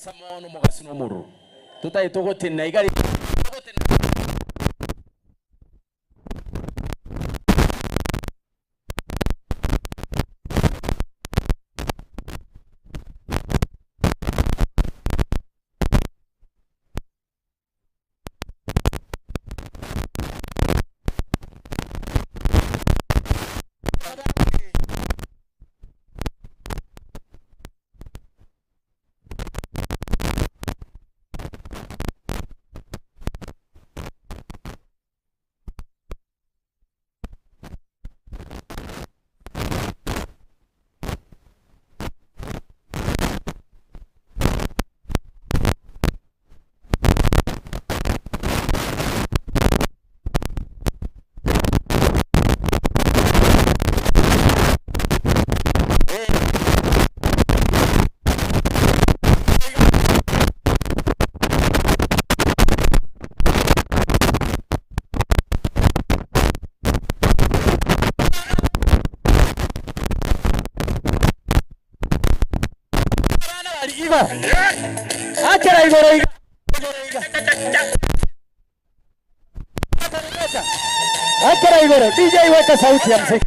Samono mogasino muru. Tutaitogote igari. Akera igoro iga. Akera igoro. DJ weka sauti ya muziki.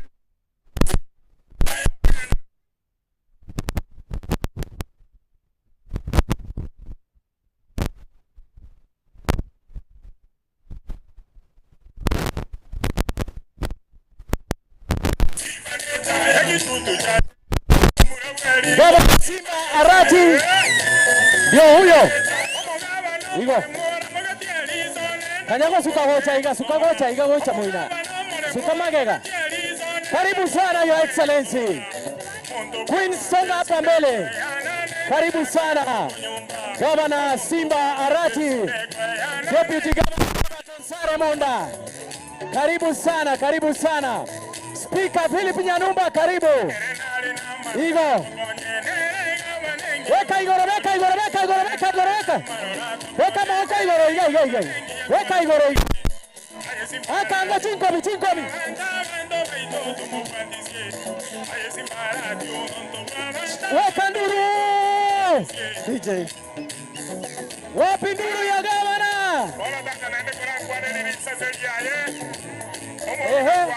Simba Arati ndio huyo. Igo. Kanyago suka gocha iga suka gocha iga gocha muina. Suka magega. Karibu sana Your Excellency. Queen songa hapa mbele. Karibu sana Governor Simba Arati. Deputy Governor Sare Monda. Karibu sana, karibu sana. Speaker Philip Nyanumba karibu. Igo. Weka igoro, weka igoro, weka igoro, weka igoro, weka. Weka maoka igoro, iga, iga, iga. Weka igoro, iga. Akanga chinkomi, chinkomi. Weka nduru. DJ. Wapi nduru ya gavana? Ehe.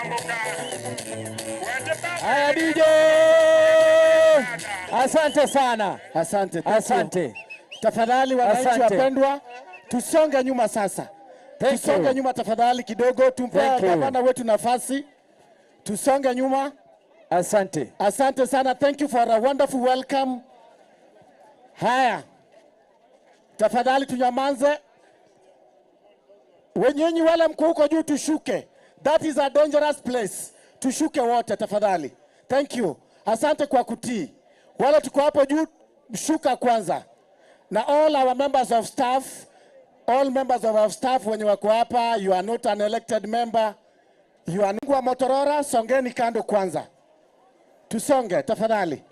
Haya DJ. Asante sana. Asante. Asante. Tafadhali wananchi wapendwa, tusonge nyuma sasa. Tusonge nyuma tafadhali kidogo, tumpe gavana wetu nafasi. Tusonge nyuma. Asante. Asante sana. Thank you for a wonderful welcome. Haya. Tafadhali tunyamanze. Wenyenyi wale mko huko juu tushuke. That is a dangerous place. Tushuke wote tafadhali. Thank you. Asante kwa kutii. Wale tuko hapo juu shuka kwanza. Na all our members of staff, all members of our staff wenye wako hapa, you are not an elected member. You are wa Motorora, songeni kando kwanza. Tusonge tafadhali.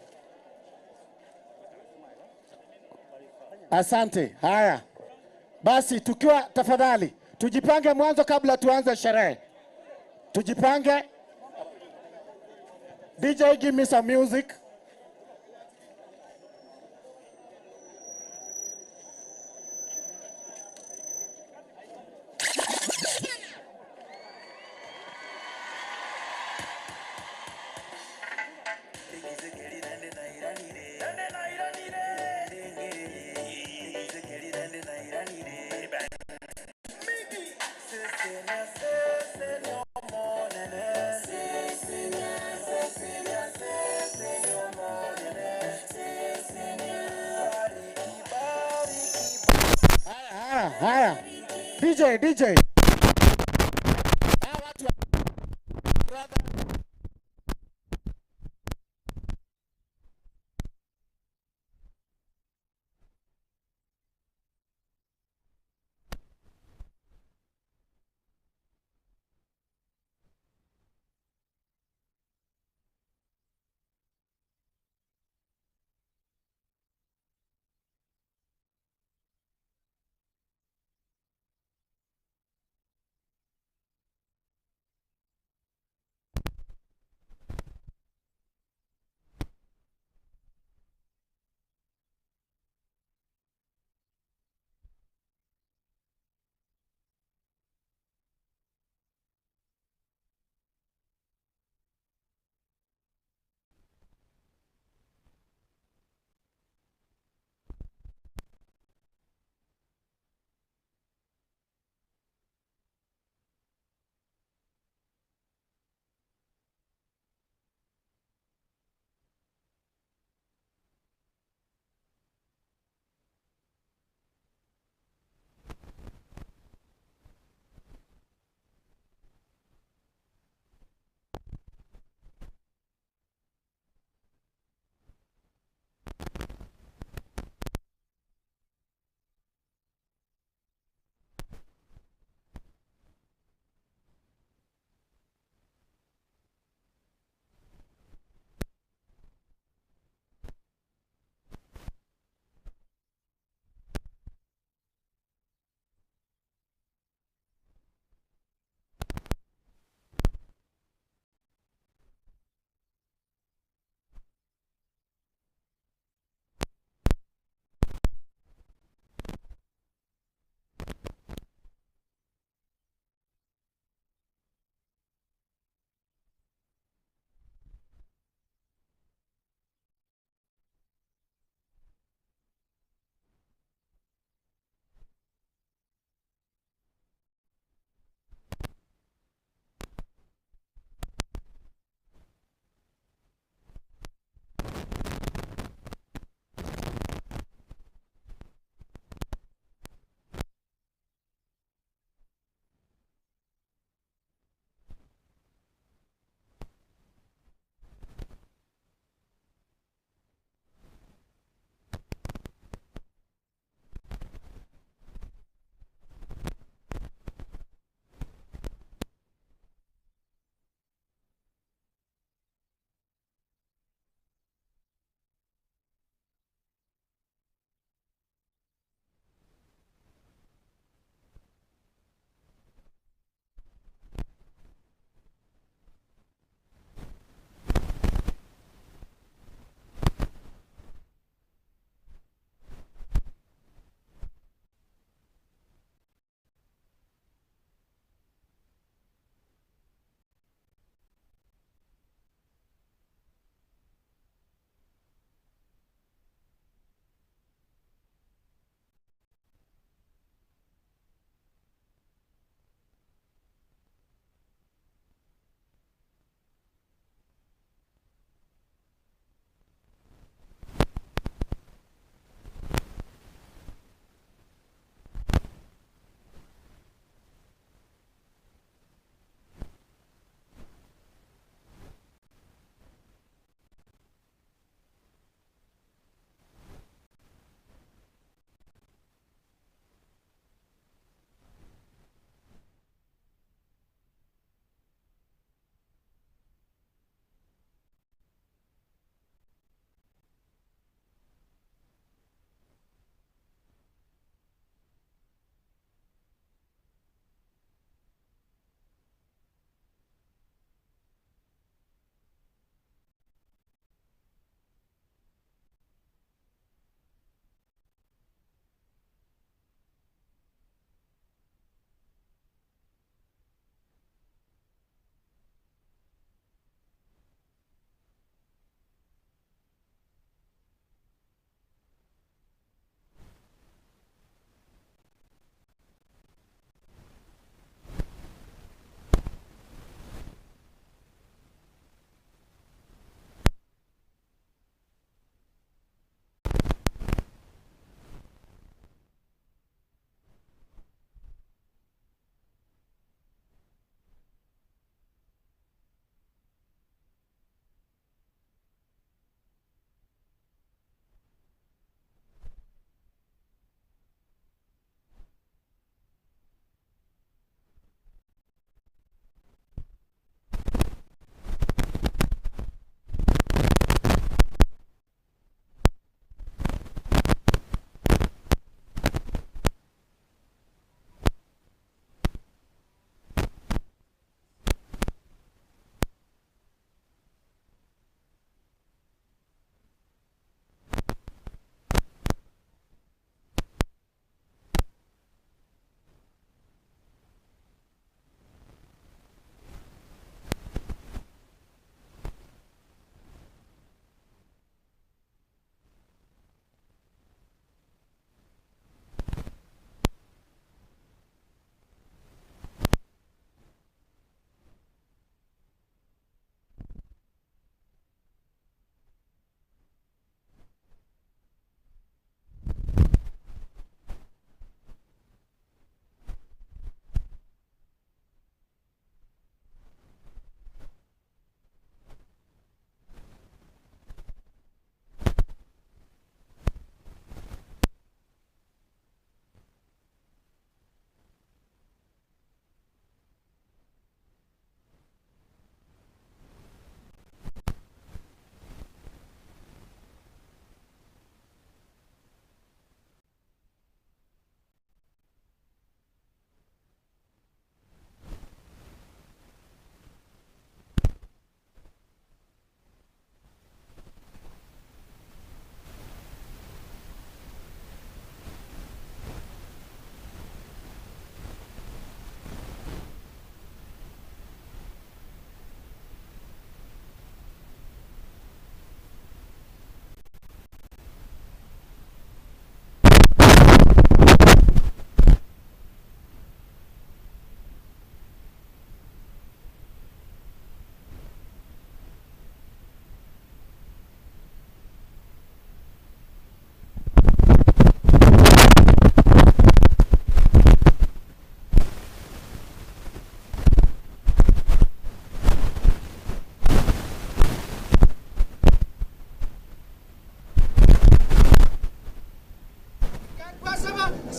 Asante. Haya. Basi tukiwa tafadhali tujipange mwanzo kabla tuanze sherehe. Tujipange. DJ give me some music. Haya. DJ, DJ.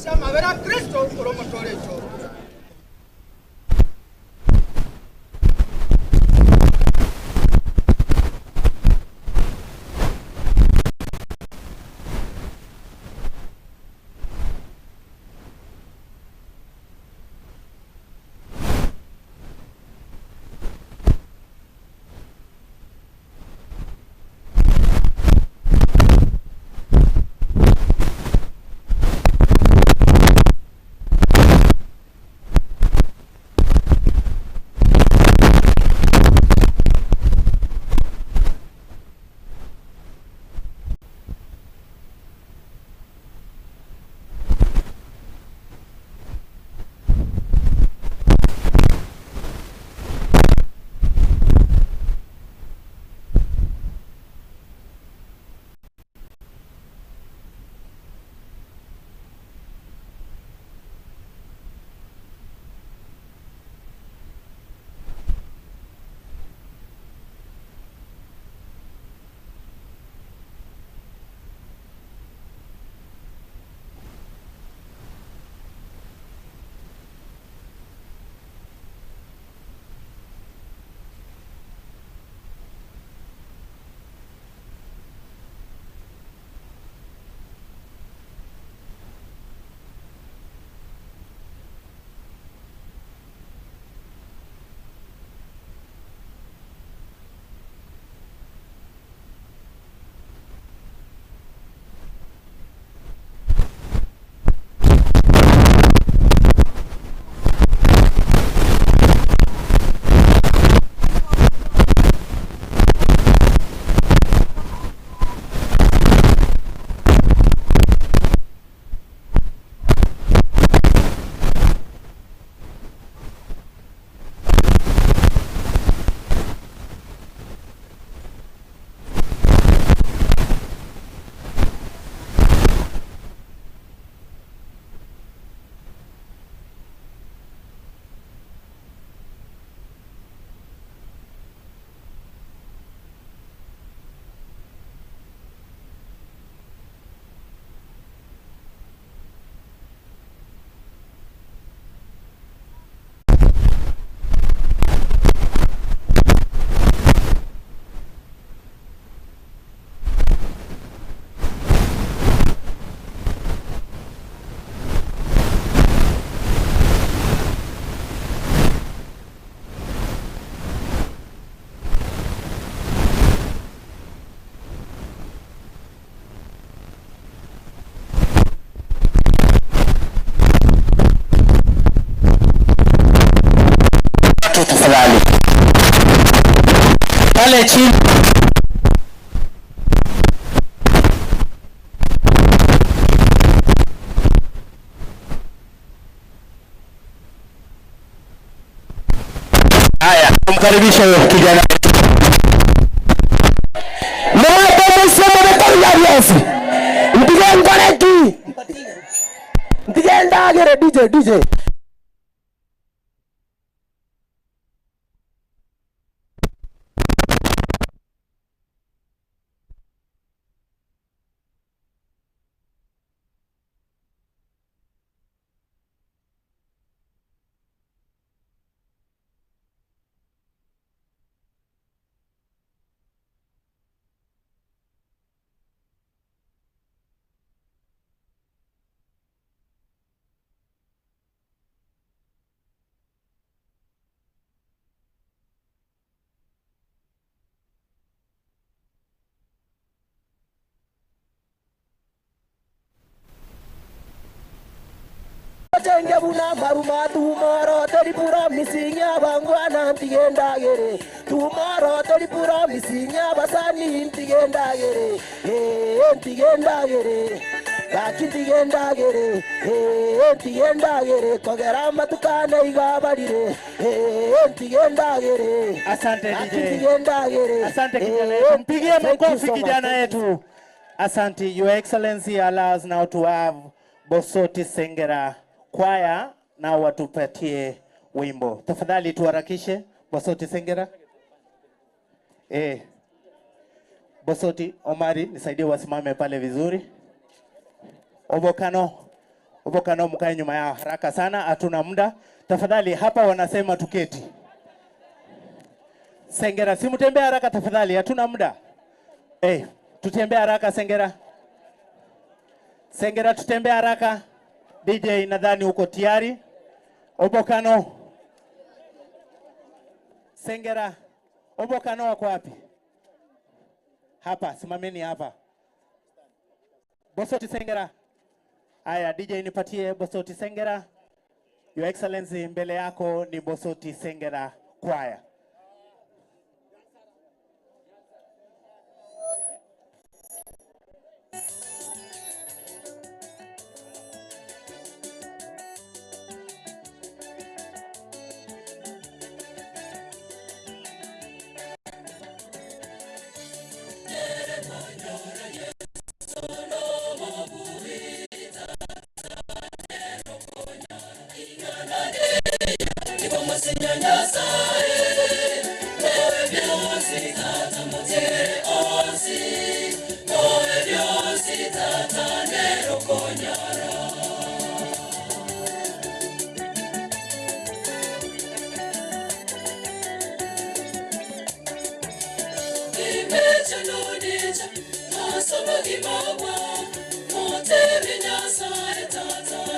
Asama vera Kristo oromotorecho. Tafadhali pale chini. Haya, tumkaribishe huyo kijana. DJ DJ. Buna maruma tomorrow toripura misinya bangwana ntigenda gere tomorrow toripura misinya basani ntigenda gere eh ntigenda gere baki ntigenda gere eh ntigenda gere kogera matukane igabarire eh ntigenda gere. Asante DJ. Asante kijana yetu. Mpigie makofi kijana yetu. Asante. Your Excellency allows now to have Bosoti Sengera Kwaya na watupatie wimbo. Tafadhali tuharakishe. Bosoti Sengera. Bosoti Omari, nisaidie wasimame pale vizuri. Obokano Obokano mkae nyuma yao haraka sana, hatuna muda. Tafadhali hapa wanasema tuketi. Sengera, si mtembee haraka tafadhali, hatuna muda. Tutembee haraka Sengera. Sengera tutembee haraka. DJ nadhani uko tayari. Obokano. Sengera. Obokano wako wapi? Hapa, simameni hapa. Bosoti Sengera. Aya, DJ nipatie Bosoti Sengera. Your Excellency, mbele yako ni Bosoti Sengera Choir.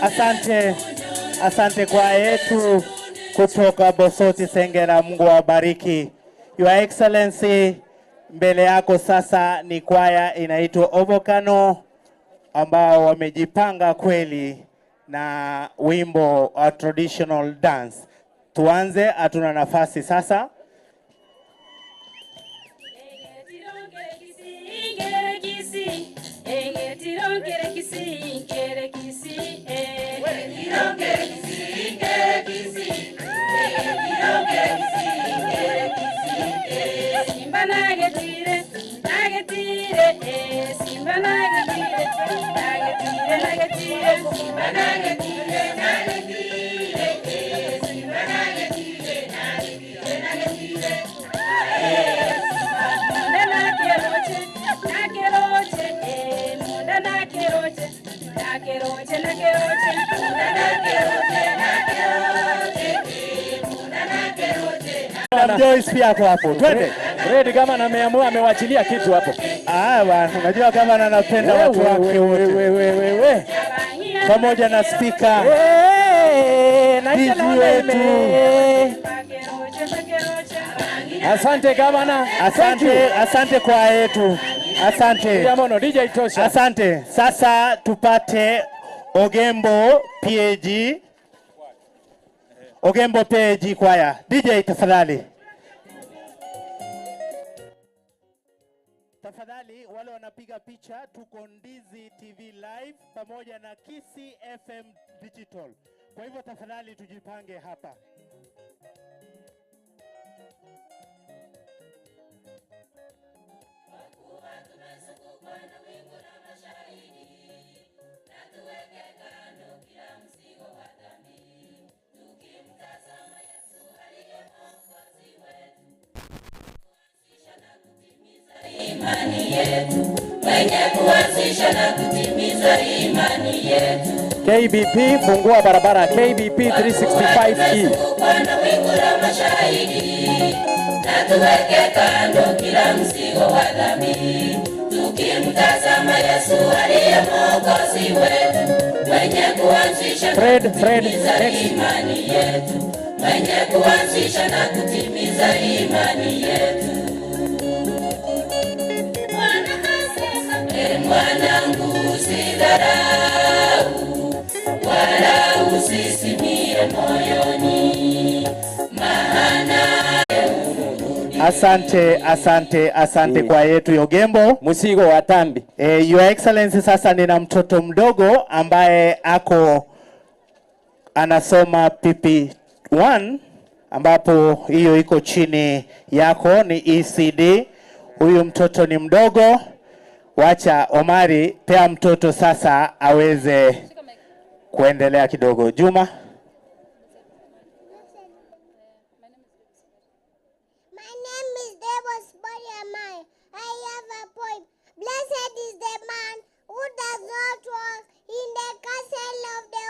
Asante, asante kwa yetu kutoka Bosoti Sengera, Mungu awabariki. Your Excellency, mbele yako sasa ni kwaya inaitwa Obokano ambao wamejipanga kweli na wimbo wa traditional dance. Tuanze, hatuna nafasi sasa. Joyce pia hapo hapo. Twende. Red kama ameamua amewachilia kitu hapo. Ah bwana, unajua kama anapenda watu wake wote. Wewe. Pamoja na speaker. Na wetu. Asante gavana. Asante, asante kwa yetu. Asante. Yamono DJ tosha. Asante. Sasa tupate Ogembo PAG. Ogembo PAG kwaya. DJ tafadhali. Tafadhali wale wanapiga picha, tuko Ndizi TV live pamoja na Kisii FM Digital. Kwa hivyo tafadhali tujipange hapa. KBP fungua barabara KBP 365E. Na tuweke kando kila mzigo wa dhambi, tukimtazama Yesu aliye Mwokozi wetu, mwenye kuanzisha na kutimiza imani yetu, mwenye kuanzisha na kutimiza imani yetu. Mwanangu usidharau wala usisimie moyoni, maana Asante, asante, asante kwa yetu Yogembo. Musigo wa tambi. Your Excellency, sasa nina mtoto mdogo ambaye ako anasoma PP1 ambapo hiyo iko chini yako ni ECD. Huyu mtoto ni mdogo. Wacha Omari, pea mtoto sasa aweze kuendelea kidogo. Juma. My name is Devos Boriamai. I have a poem. Blessed is the man who does not walk in the counsel of the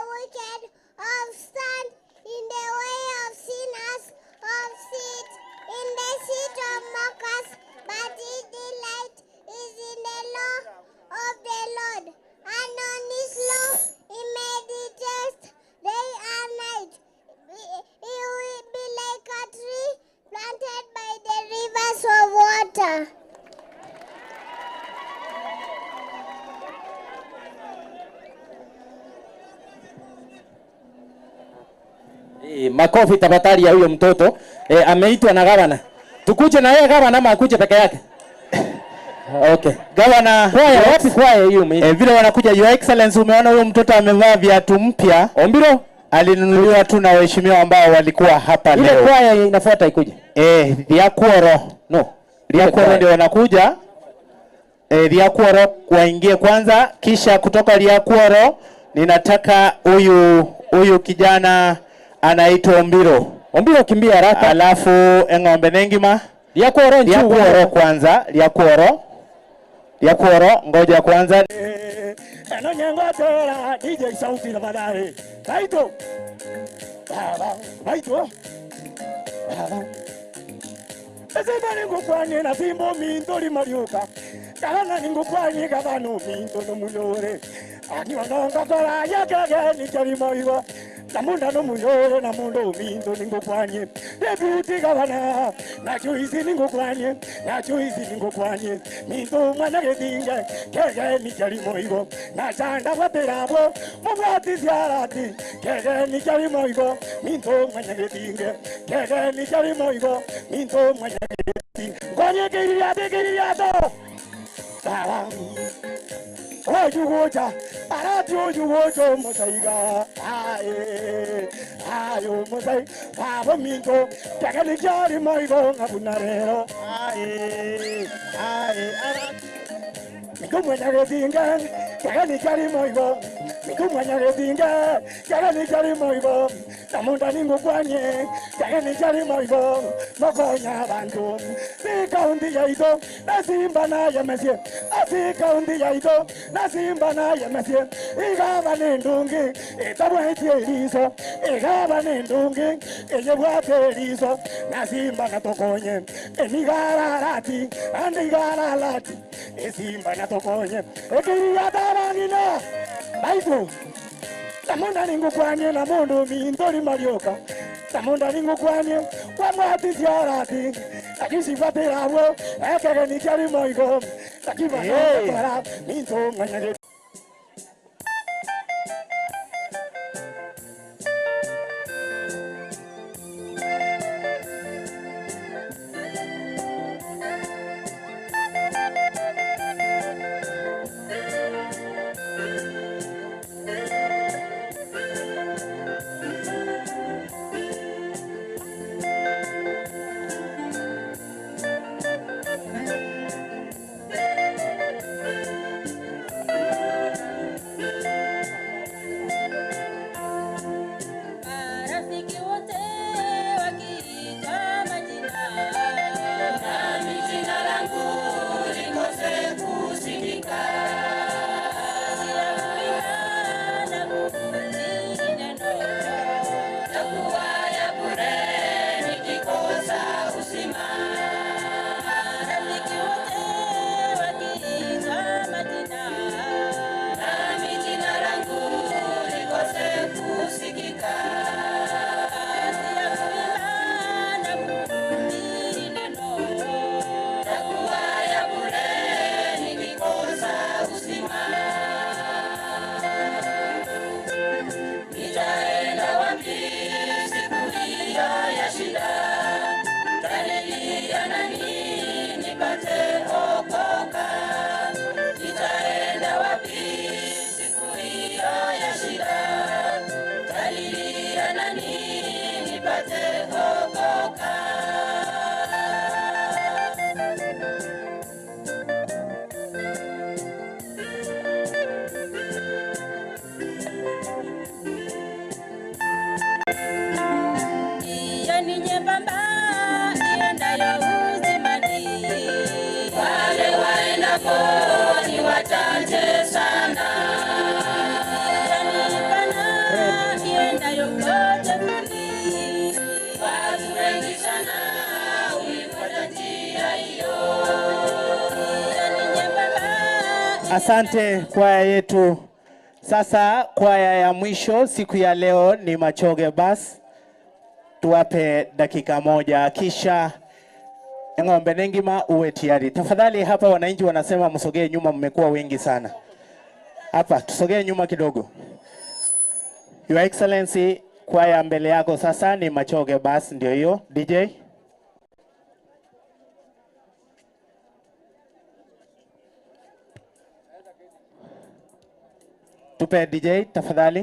Mombasa. Makofi tafadhali ya huyo mtoto. Ameitwa na gavana. Tukuje na yeye gavana ama akuje peke yake? Okay. Gavana, Kwaya wapi kwaya hiyo umeita? Vile wanakuja, Your Excellency, umeona huyo mtoto amevaa viatu mpya. Ombiro alinunuliwa tu na waheshimiwa ambao walikuwa hapa ile leo. Kwaya inafuata ikuje. Riakuoro. No. Riakuoro ndio wanakuja. Riakuoro waingie kwanza, kisha kutoka Riakuoro ninataka huyu kijana anaitwa Ombiro. Ombiro kimbia haraka. Alafu eng'ombe nengima. Riakuoro nchu. Riakuoro kwanza, Riakuoro. Riakuoro ngoja kwanza. Eno nyengo tera DJ sauti na baadaye. Baito. Baba, baito. Baba. Sasa ningukwanye na fimbo minto limariuka. Kana ningukwanye gavano minto no muyore. Aniononga kola yakage ni chalimo igo. Namunda no muyore na mundo minto ningukwanye. Deputy gavana na chuisi ningukwanye, na chuisi ningukwanye. Minto mwana gedinga kege ni chalimo igo. Na chanda waterabo mugati siarati kege ni chalimo igo. Minto mwana gedinga kege ni chalimo igo. Minto mwana gedinga. Kwanye kiriate kiriato. Baba. Ojugocha, arati ojugocho mosaiga, ae, ayo mosai, babo minto, kagani jari moigo ngabunarero, ae, ae, arati. Mikumwenya gedinga, kagani jari moigo, mikumwenya gedinga, kagani jari moigo, namunda ningukwanye, kagani jari moigo, mokonya bantu, si kaunti yaito, nasimba na yemesie, asi kaunti yaito, nasimba na yemesie, igaba nendungi, itabwetie eriso, igaba nendungi, eyebwate eriso, nasimba na tokonye, enigararati, andigaralati, esimba na tokonye, ekiriatarangina, baitu. Namunda ningukwanye na mundu mintori marioka. Namunda ningukwanye kwa mwati siarati. Akisifatirawo ekege ni chari moigo. Akibana minto nganyage. Asante kwaya yetu. Sasa kwaya ya mwisho siku ya leo ni Machoge Bas. Tuwape dakika moja kisha Ng'ombe nengima uwe tayari. Tafadhali hapa wananchi wanasema msogee nyuma, mmekuwa wengi sana. Hapa tusogee nyuma kidogo. Your Excellency, kwaya mbele yako sasa ni Machoge bas, ndio hiyo. DJ. Tupe DJ tafadhali.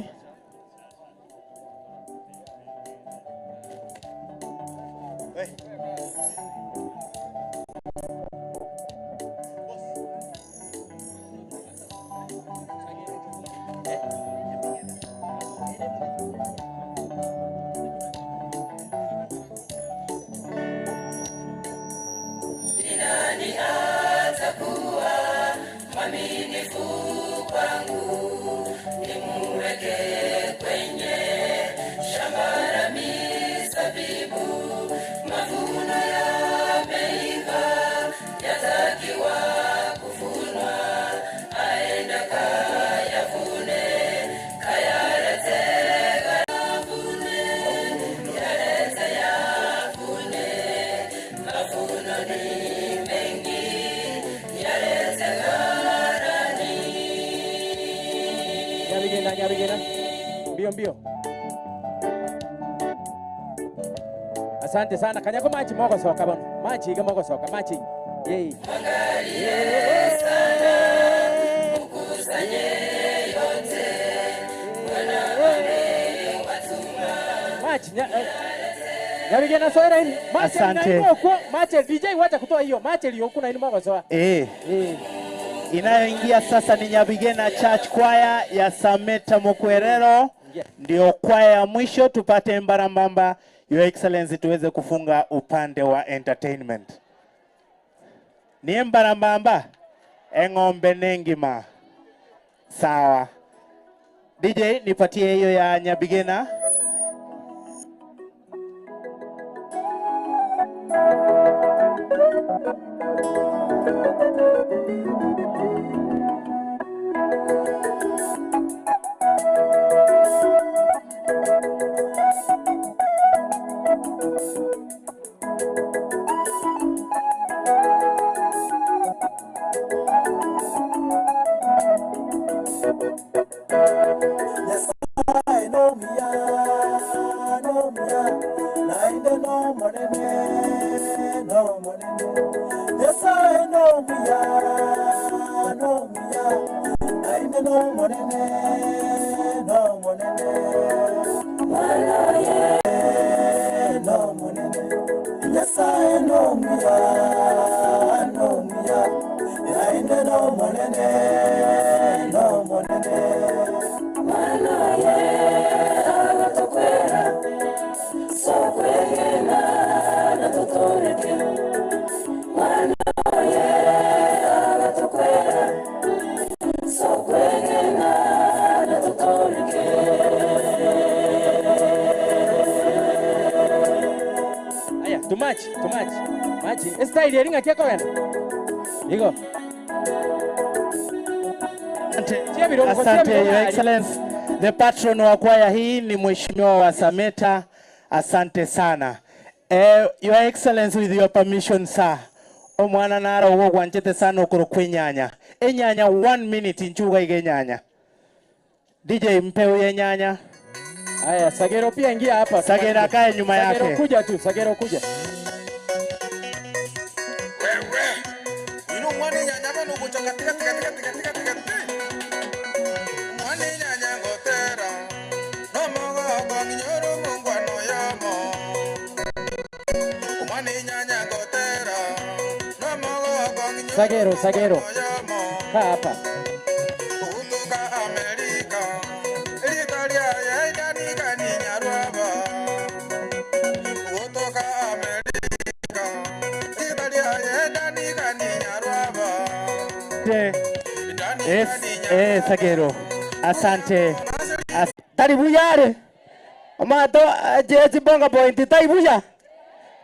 Nani atakuwa mwaminifu kwangu? Nimuweke kwenye shamba la mizabibu, mavuno yameiva, yatakiwa kuvunwa, aende kayavune, kayalete kayavune, yalete yavune, mavuno ni mengi, yalete ghalani. Nyabigena, Nyabigena. Mbio mbio. Asante sana. Kanyako machi moko soka bano. Machi iga moko soka machi. Yey. Mwangalie sana, mkusanye yote, Bwana amewatuma. Machi Nyabigena soera ini. Machi Asante. na machi DJ wacha kutoa hiyo. Machi iliyoku na ini moko soa. Eh. Inayoingia sasa ni Nyabigena Church Choir ya Sameta Mukwerero. Ndio kwaya ya mwisho, tupate mbarambamba Your Excellency tuweze kufunga upande wa entertainment. Ni mbarambamba eng'ombe nengima. Sawa. DJ nipatie hiyo ya Nyabigena. Aya, tumachi, tumachi. Machi. Style eringa kiako gana. Igo. Asante Your Excellency. The patron wa kwaya hii ni Mheshimiwa wa Sameta. Asante sana. Your Excellency, with your permission sir. Omwana naro ugo gwanchete sana okoro kwenyanya. Enyanya 1 minute nchuga ige nyanya. DJ mpe huyo nyanya. Aya, Sagero pia ingia hapa. Sagero akae nyuma yake. Sagero kuja tu, Sagero kuja. Sagero, Sagero. Kaa hapa. Yes, Sagero. Asante. Taribuyare. Omato jeji bonga point taibuya.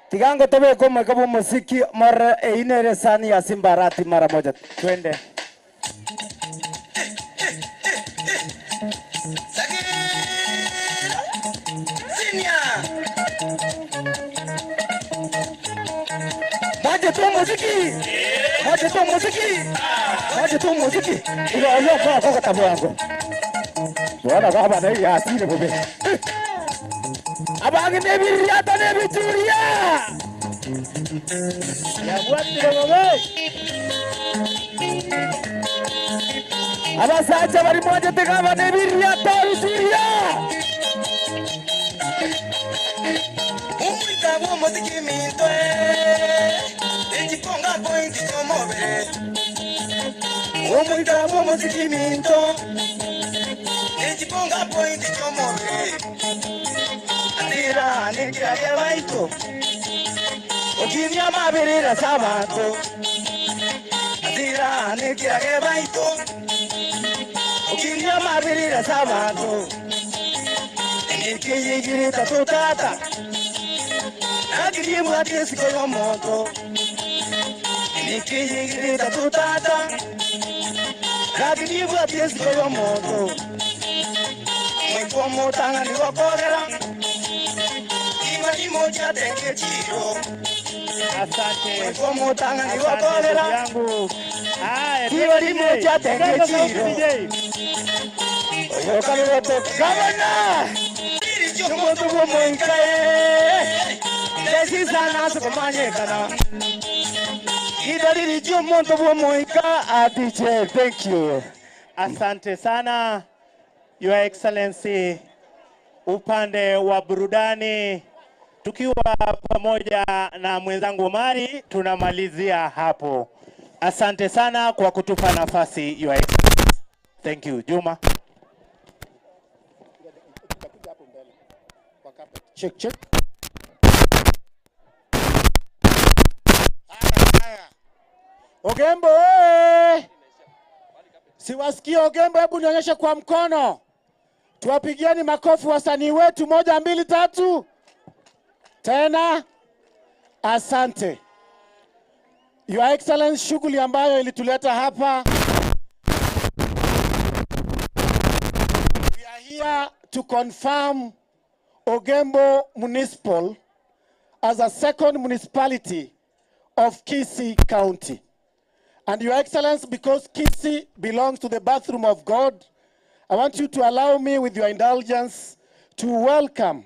Tigango tobe koma kama muziki mara einere sani ya Simbarati mara moja. Twende. Baje. Mwache tu muziki. Mwache tu muziki. Mwache tu muziki. Ile oyo kwa kwa tabu yangu. Bwana baba na ya asili bobe. Abangi nebi hata nebi turia. Ya bwatire bobe. Abasacha bari mwache tegaba nebi hata turia. Umwita bo muziki minto ejikonga point chomobere. Umwita bo muziki minto ejikonga point chomobere. Atira nikira yabaito okimya mabirira sabato. Atira nikira yabaito okimya mabirira sabato. Nikiyigirita tutata nakirimbwa tisiko yomoto. Nikiyigirita tutata nakirimbwa tisiko yomoto. Mwikomotanga niwakogera iba imoja tenge chiro. Asante. Mwikomotanga niwakogera yangu. Haya, iba imoja tenge chiro. Oyokaroto gavana. Chomoto bomoinkae. Desisana sokomanyekana. Idaliri chomoto bomoinka. DJ, thank you. Asante sana Your Excellency. Upande wa burudani tukiwa pamoja na mwenzangu Omari tunamalizia hapo. Asante sana kwa kutupa nafasi Your Excellency. Thank you Juma. Check check. Haya. Ogembo eh. Siwasikie Ogembo, hebu nionyeshe kwa mkono. Tuwapigieni makofi wasanii wetu, 1 2 3. Tena. Asante. Your Excellency, shughuli ambayo ilituleta hapa, we are here to confirm Ogembo Municipal as a second municipality of Kisii County. And Your Excellency, because Kisii belongs to the bathroom of God, I want you to allow me, with your indulgence, to welcome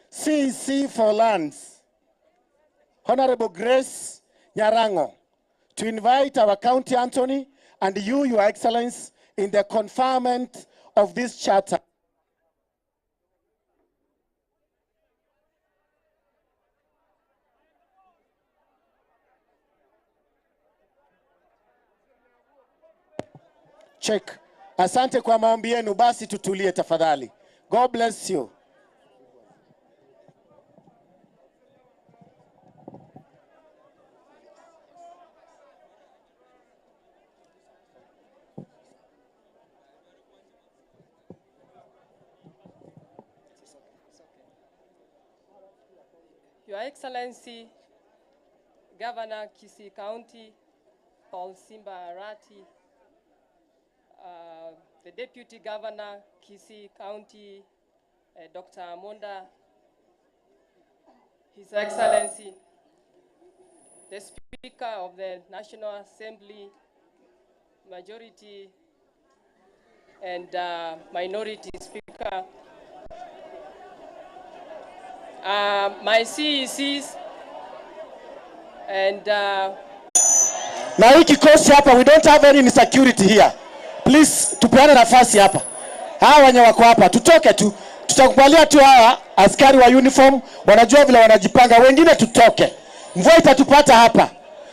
CEC for Lands, Honorable Grace Nyarango, to invite our County Attorney and you, Your Excellency, in the conferment of this charter. Check. Asante kwa maombi yenu. Basi tutulie tafadhali. God bless you. Your Excellency, Governor Kisii County, Paul Simba Arati, the Deputy Governor, Kisii County, Dr. Amonda, His Excellency, the Speaker of the National Assembly, Majority and Minority Speaker, my CECs, and na hii kikosi hapa, we don't have any insecurity here. Please tupeane nafasi hapa. Hawa wenye wako hapa tutoke tu. Tutakubalia tu hawa askari wa uniform wanajua vile wanajipanga, wengine tutoke. Mvua itatupata hapa.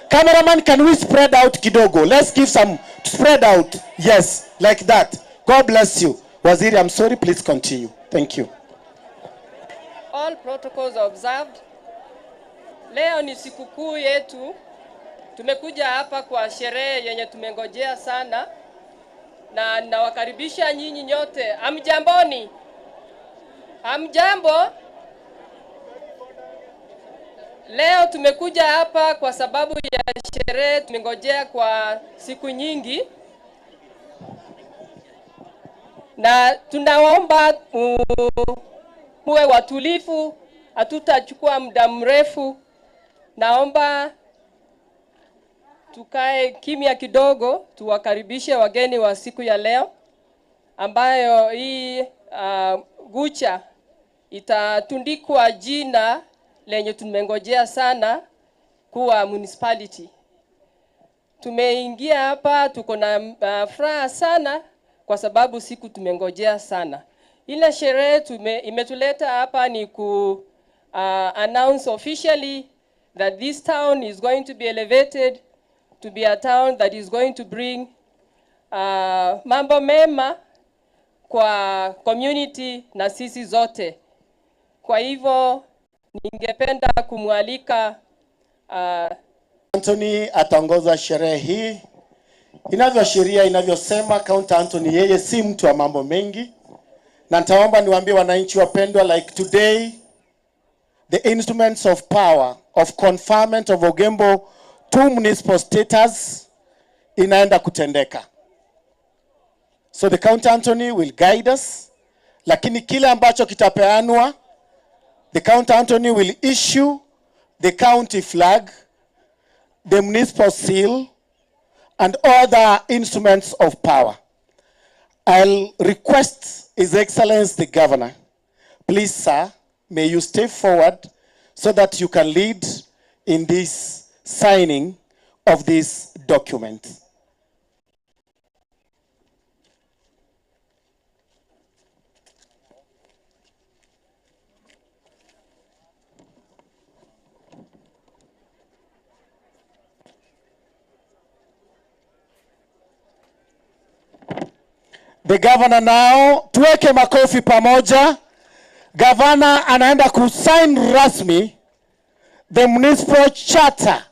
Cameraman, can we spread out kidogo? Let's give some spread out. Yes, like that. God bless you. Waziri, I'm sorry, please continue. Thank you. All protocols observed. Leo ni sikukuu yetu. Tumekuja hapa kwa sherehe yenye tumengojea sana. Na nawakaribisha nyinyi nyote. Hamjamboni? Hamjambo? Leo tumekuja hapa kwa sababu ya sherehe tumengojea kwa siku nyingi. Na tunaomba muwe watulivu, hatutachukua muda mrefu. Naomba tukae kimya kidogo tuwakaribishe wageni wa siku ya leo, ambayo hii gucha itatundikwa jina lenye tumengojea sana kuwa municipality. Tumeingia hapa tuko na furaha sana kwa sababu siku tumengojea sana. Ile sherehe imetuleta hapa ni ku announce officially that this town is going to be elevated to be a town that is going to bring mambo mema kwa community na sisi zote. Kwa hivyo ningependa kumwalika Anthony ataongoza sherehe hii. Inavyoashiria, inavyosema County Anthony, yeye si mtu wa mambo mengi, na nitaomba niwaambie wananchi wapendwa, like today the instruments of power of conferment of Ogembo 2 municipal status inaenda kutendeka. So the County Anthony will guide us, lakini kile ambacho kitapeanwa, the County Anthony will issue the county flag, the municipal seal, and other instruments of power. I'll request His Excellency the Governor, please sir, may you step forward so that you can lead in this signing of this document. The governor now, tuweke makofi pamoja. Governor anaenda kusign rasmi the municipal charter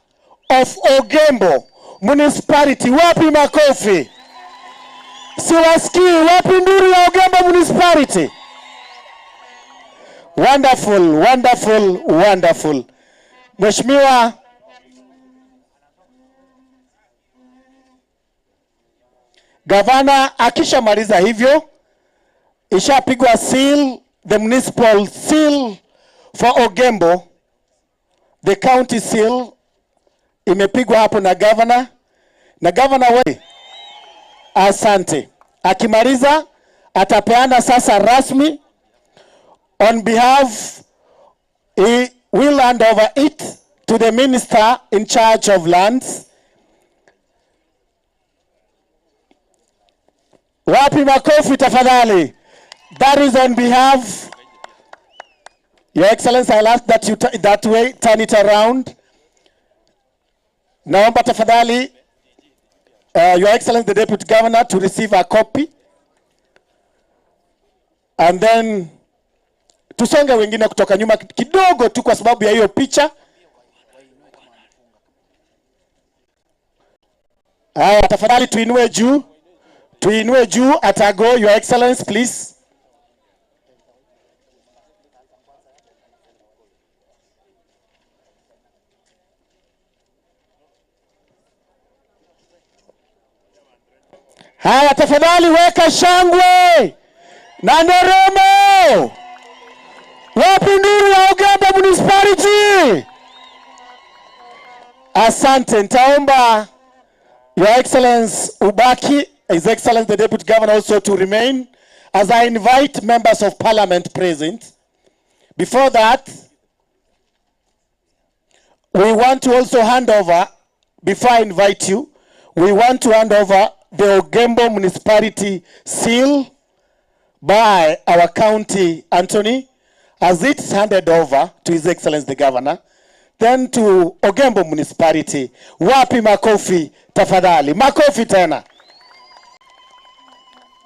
of Ogembo Municipality. Wapi makofi? Siwasikii. Wapi nduru ya Ogembo Municipality? Wonderful, wonderful, wonderful. Mheshimiwa Gavana akishamaliza hivyo, ishapigwa seal, the municipal seal for Ogembo, the county seal imepigwa hapo na governor, na governor we, asante. Akimaliza atapeana sasa rasmi on behalf, he will hand over it to the minister in charge of lands. Wapi makofi tafadhali? That is on behalf. Your Excellency, I'll ask that you that way turn it around. Naomba tafadhali, Your Excellency the Deputy Governor to receive a copy. And then tusonge wengine kutoka nyuma kidogo tu kwa sababu ya hiyo picha. Haya, tafadhali tuinue juu. Tuinue juu atago, Your Excellency, please. Haya, tafadhali weka shangwe na nderemo. Wapi nduru ya Ogembo Municipality? Asante. Nitaomba Your Excellency ubaki, His Excellency the Deputy Governor also to remain, as I invite members of Parliament present. Before that, we want to also hand over, before I invite you, we want to hand over the Ogembo Municipality seal by our county Anthony, as it's handed over to His Excellency the Governor, then to Ogembo Municipality. Wapi makofi tafadhali, makofi tena.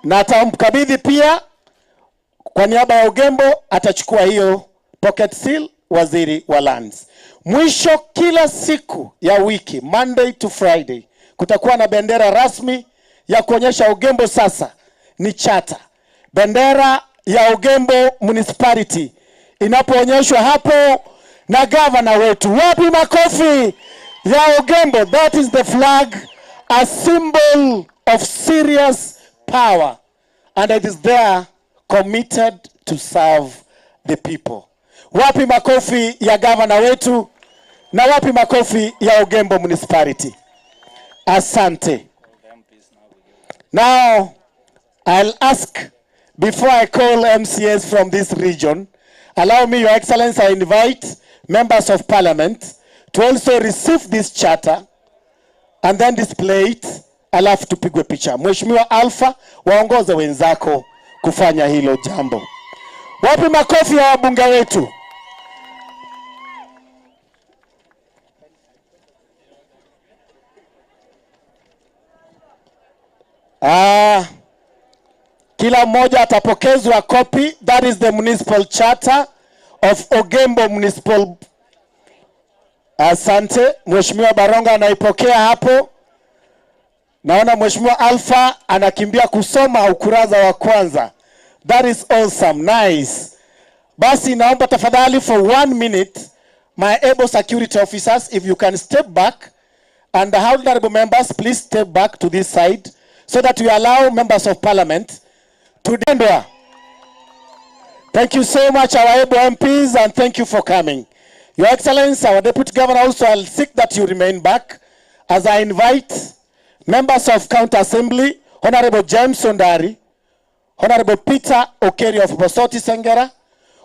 Na atamkabidhi pia kwa niaba ya Ogembo, atachukua hiyo pocket seal waziri wa lands. Mwisho, kila siku ya wiki, Monday to Friday, kutakuwa na bendera rasmi ya kuonyesha Ogembo sasa ni chata. Bendera ya Ogembo Municipality inapoonyeshwa hapo na governor wetu. Wapi makofi ya Ogembo? That is the flag, a symbol of serious power, and it is there committed to serve the people. Wapi makofi ya governor wetu na wapi makofi ya Ogembo Municipality? Asante. Now, I'll ask, before I call MCAs from this region, allow me, Your Excellency, I invite members of parliament to also receive this charter and then display it, alafu tupigwe picha. Mheshimiwa Alpha, waongoze wenzako kufanya hilo jambo. Wapi makofi ya wabunge wetu? Ah, kila mmoja atapokezwa copy. That is the municipal charter of Ogembo Municipal. Asante. Mheshimiwa Baronga anaipokea hapo. Naona Mheshimiwa Alpha anakimbia kusoma ukurasa wa kwanza. That is awesome. Nice. Basi naomba tafadhali for 1 minute, my able security officers, if you can step back, and the honorable members, please step back to this side so that we allow members of parliament to dendwa. Thank you so much, our able MPs, and thank you for coming. Your Excellency, our Deputy Governor, also I'll seek that you remain back as I invite members of County Assembly, Honorable James Sondari, Honorable Peter Okeri of Bosoti Sengera,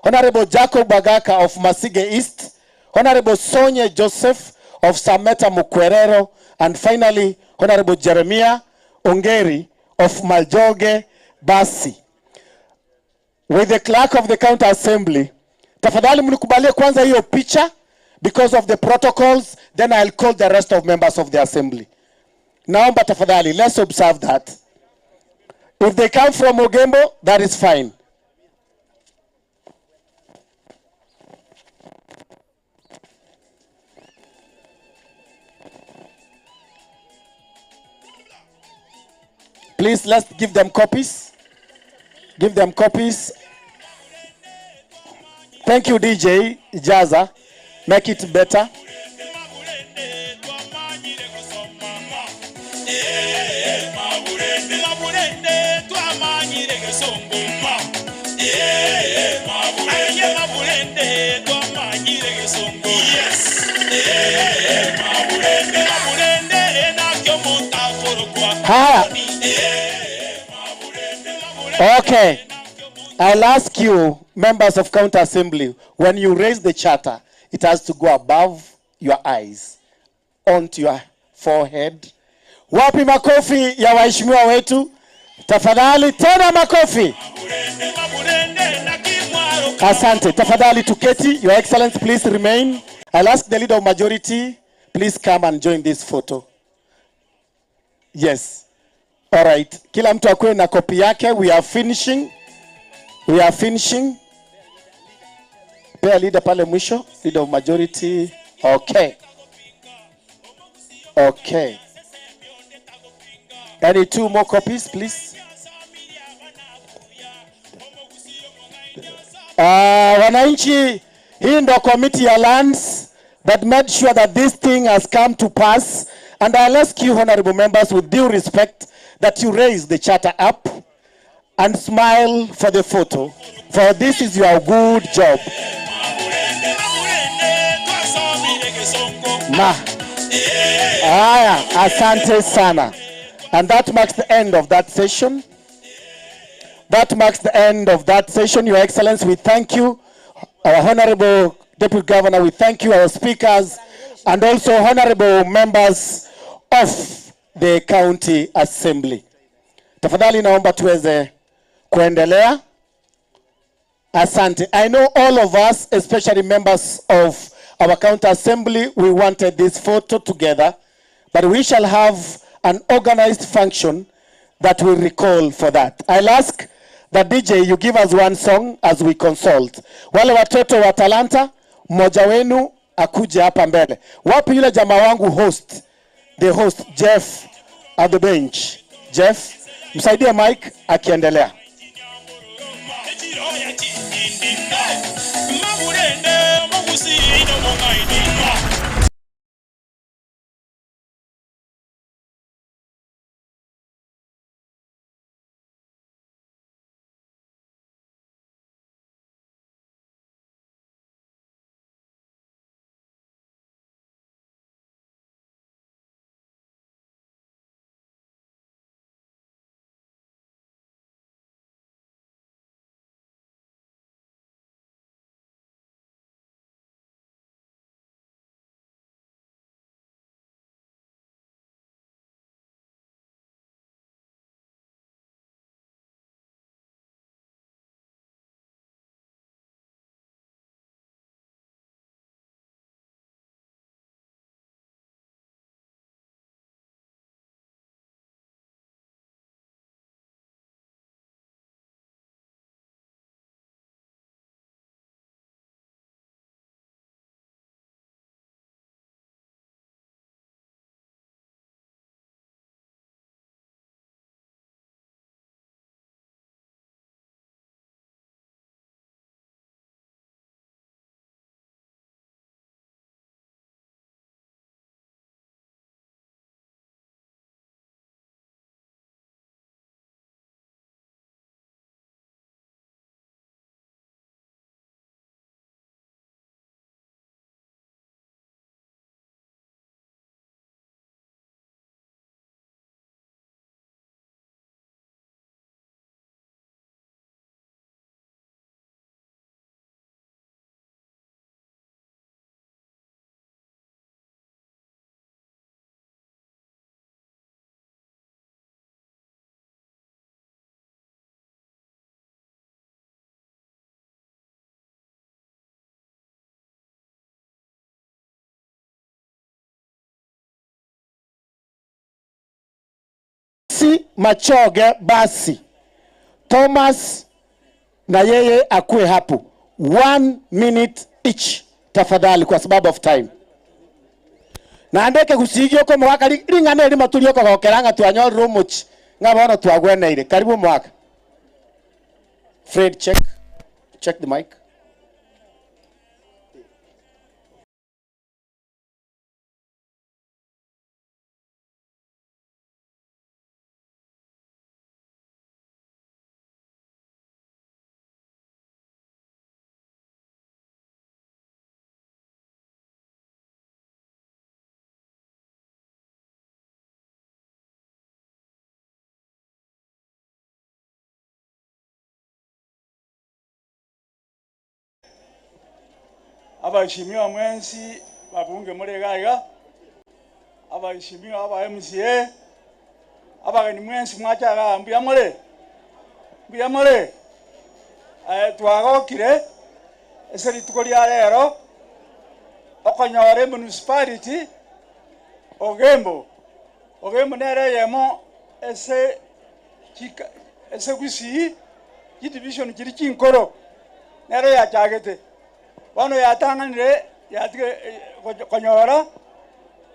Honorable Jacob Bagaka of Masige East, Honorable Sonia Joseph of Sameta Mukwerero, and finally, Honorable Jeremiah Ongeri of Maljoge Basi. With the clerk of the County Assembly, tafadhali mnikubalie kwanza hiyo picha because of the protocols, then I'll call the rest of members of the assembly. Naomba tafadhali, let's observe that. If they come from Ogembo, that is fine. Please, let's give them copies. Give them copies. Thank you, DJ Jaza. Make it better. Ha. Okay. I'll ask you, members of County Assembly, when you raise the charter, it has to go above your eyes, onto your forehead. Wapi makofi ya waheshimiwa wetu? Tafadhali tena makofi. Asante. Tafadhali tuketi. Your Excellency, please remain. I'll ask the leader of majority, please come and join this photo. Yes. All right. Kila mtu akuwe na kopi yake. We are finishing. We are finishing. Pea leader pale mwisho. Leader of majority. Okay. Okay. Any two more copies, please? Wananchi, hii ndo committee ya lands that made sure that this thing has come to pass. And I'll ask you, honorable members, with due respect, that you raise the charter up and smile for the photo. For this is your good job. Ma. Aya, asante sana. And that marks the end of that session. That marks the end of that session. Your Excellency, we thank you. Our Honorable Deputy Governor, we thank you, our speakers, and also honorable members of the County Assembly. Tafadhali naomba tuweze kuendelea. Asante. I know all of us, especially members of our County Assembly, we wanted this photo together, but we shall have an organized function that will recall for that. I'll ask the DJ, you give us one song as we consult. Wale watoto wa talanta, mmoja wenu akuje hapa mbele. Wapi yule jamaa wangu host? The host, Jeff, at the bench. Jeff, msaidie Mike akiendelea. Nancy Machoge basi. Thomas na yeye akue hapo. 1 minute each tafadhali kwa sababu of time. Na andeke gucigio ko mwaka ring'ana ri maturio ko gokeranga twanyorire omochi ng'abono twagweneire. Karibu mwaka. Fred, check the mic. Abaheshimiwa mwensi babunge muregaiga, abaheshimiwa aba MCA, abageni mwensi mwachaga mbuya mure twagokire ese rituko ria rero okonyore municipality Ogembo nere yemo ese chika ese Gusii division chiri chinkoro nere yachagete bono yatanganire yatige konyora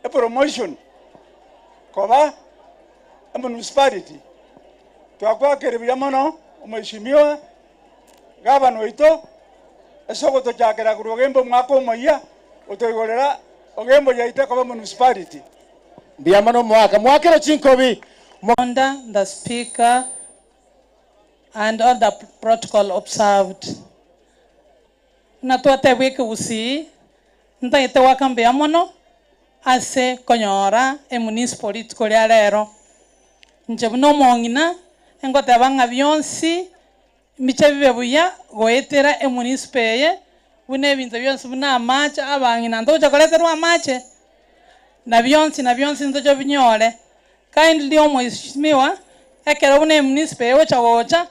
e promotion koba municipality twakwakere mono omheshimiwa gavana oito esoko tochakera kuru Ogembo mwaka omoyia otoigorera Ogembo yaite koba municipality. Mbiamano mwaka mwakero chinkobi. Under the speaker and all the protocol observed. Na twate wiki usi ntaite wakambia mono ase konyora e municipality koria rero nje buno mong'ina engoteba ng'a bionsi miche bibe buya goetera e municipal eye buna ebinto bionsi buna amache abang'ina ntogocha koreterwa amache na bionsi ntocho binyore kindly omheshimiwa ekero buna e municipal egocha gocha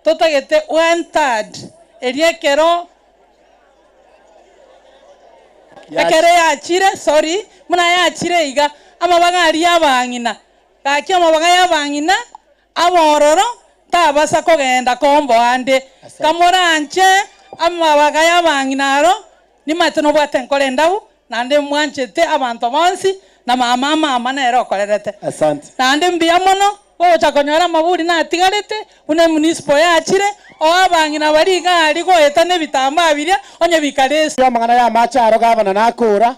totagete 1/3 eria ekero ekere yachire sorry muna yachire iga amabaga ari abang'ina gaki amabaga y'abang'ina abororo tabasa kogenda kombo ande kamoranche amabaga y'abang'ina aro nimate nobwate nkore ndabu nande mwanchete abantu bonsi na mama nero okorerete. Asante. Nande mbuya mono gocha konyora amaburi natigarete buna municipal yachire o abang'ina bari iga ari goeta n'ebitambaa biria onye bikaresi amang'ana ya amache aro gavana nakura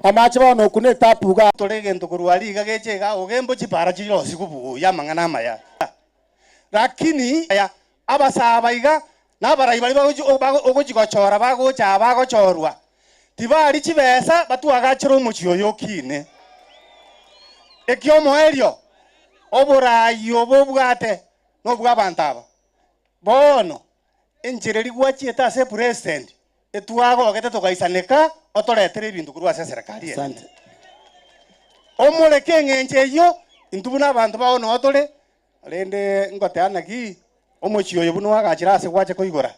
amache bono okune tapuga tore gento korwa riga geche iga Ogembo chipara chirosi kubuya amang'ana amaya lakini aya abasaba iga nabarai bari ogochigochora bagocha bagochorwa tibari chibesa batuagachera omochi oyo okine ekio omoerio oborayi obo obwate nobwa abantu aba bono enchereri gwachiete ase president etwagogete tokaisaneka otoretere ebinto korwa ase serikali. Asante. Omoreke eng'encho eyio intwe buna abanto bao notore rende ngoteanaki omochi oyo buna wagachira ase gwacha koigora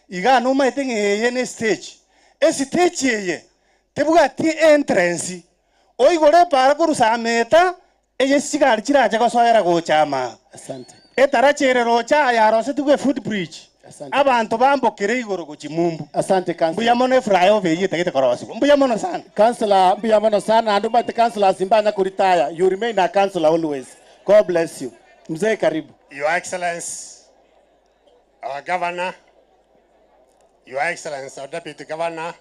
iga nomaete ng'eye ne stage estage eye tebwati entrance oigore para korusameta eye sigari chiracha gosoera gochama. Asante. Etarachere rocha yarose foot bridge. Asante. Abantu bambokere igoro gochimumbu. Asante councillor. Mbuya mono Efrayo beye tagete korosi. Mbuya mono sana. Councillor mbuya mono sana andu mate councillor simbanya kuritaya. You remain a councillor always. God bless you. Mzee karibu. Your Excellency, our Governor, Your Excellency, our Deputy Governor,